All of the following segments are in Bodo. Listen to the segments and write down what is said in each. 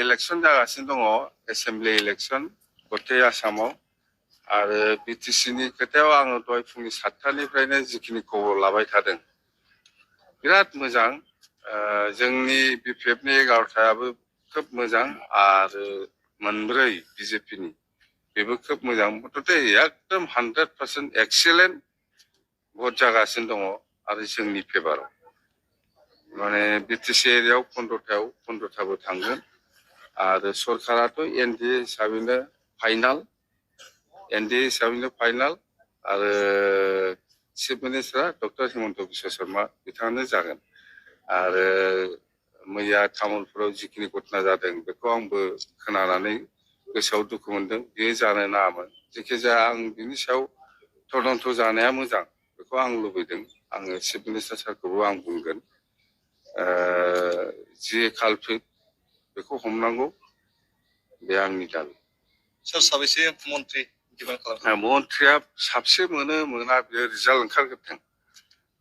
इलेक्सन जागासिनो दङ एसेम्बलि इलेक्सन गथै आसामाव आरो बिटिसिनि खोथायाव आङो दहाय फुंनि 7टानिफ्रायनो जिखिनि खबर लाबाय थादों बिराद मोजां जोंनि बिपिएफनि 11टायाबो खोब मोजां आरो मोनब्रै बिजेपिनि बेबो खोब मोजां मथथे एकदम 100% एक्सेलेन्ट भट जागासिनो दङ आरो जोंनि फेभाराव माने बिटिसि एरियायाव 15टाबो थांगोन आरो सरकाराथ' एनडिए हिसाबैनो फाइनाल आरो चिफ मिनिस्टारा डक्टर हिमन्त बिश्व शर्मा बिथाङानो जागोन आरो मैया तामुलपुराव जिखिनि घटना जादों बेखौ आंबो खोनानानै गोसोआव दुखु मोनदों बेयो जानो नाङामोन जेखिजाया आं बिनि सायाव तदन्त जानाया मोजां बेखौ आं लुबैदों आङो चिफ मिनिस्टार सारखौबो आं बुंगोन जे कालप्रिट बेखौ हमनांगौ बे आंनि दाबि सोर साबैसे मन्त्रि डिमान्ड खालामदों मन्थ्रिया साबसे मोना बेयो रिजाल्ट ओंखारगोन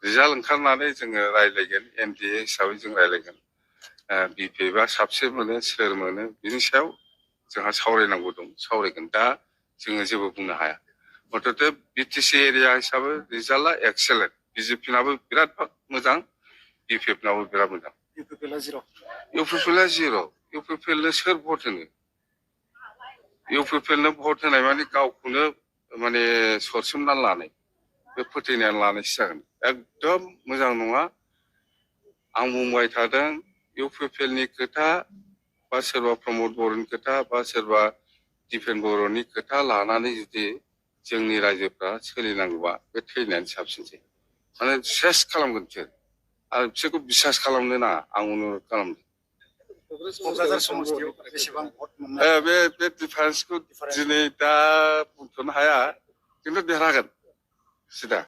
रिजाल्ट ओंखारनानै जोङो रायलायगोन एनडिए हिसाबै जों रायलायगोन बिपिएफआ साबसे मोनो सोर मोनो बिनि सायाव जोंहा सावरायनांगौ दं सावरायगोन दा जोङो जेबो बुंनो हाया मथथे बिटिसि एरिया हिसाबै रिजाल्टआ एक्सेलेन्ट बिजेपिनाबो बिराद मोजां बिपिएफनाबो बिराद मोजां इउपिपिएलआ जिर' इउपिपिएलनो सोर भट होनो इउपिपिएलनो भट होनाय माने गावखौनो माने सरसोमनानै लानाय बे फोथायनानै लानायसो जागोन एकदम मोजां नङा आं बुंबाय थादों इउपिपिएलनि खोथा बा सोरबा प्रमद बर'नि खोथा बा सोरबा दिपेन बर'नि खोथा लानानै जुदि जोंनि रायजोफ्रा सोलिनांगौबा बे थैनायानो साबसिनसै माने सेस खालामगोन बिसोर आरो बिसोरखौ बिसास खालामनो नाङा आं अनुरद खालामदों बे डिफारेन्सखौ दिनै दा बुंथ'नो हाया खिन्थु देरहागोन सिदा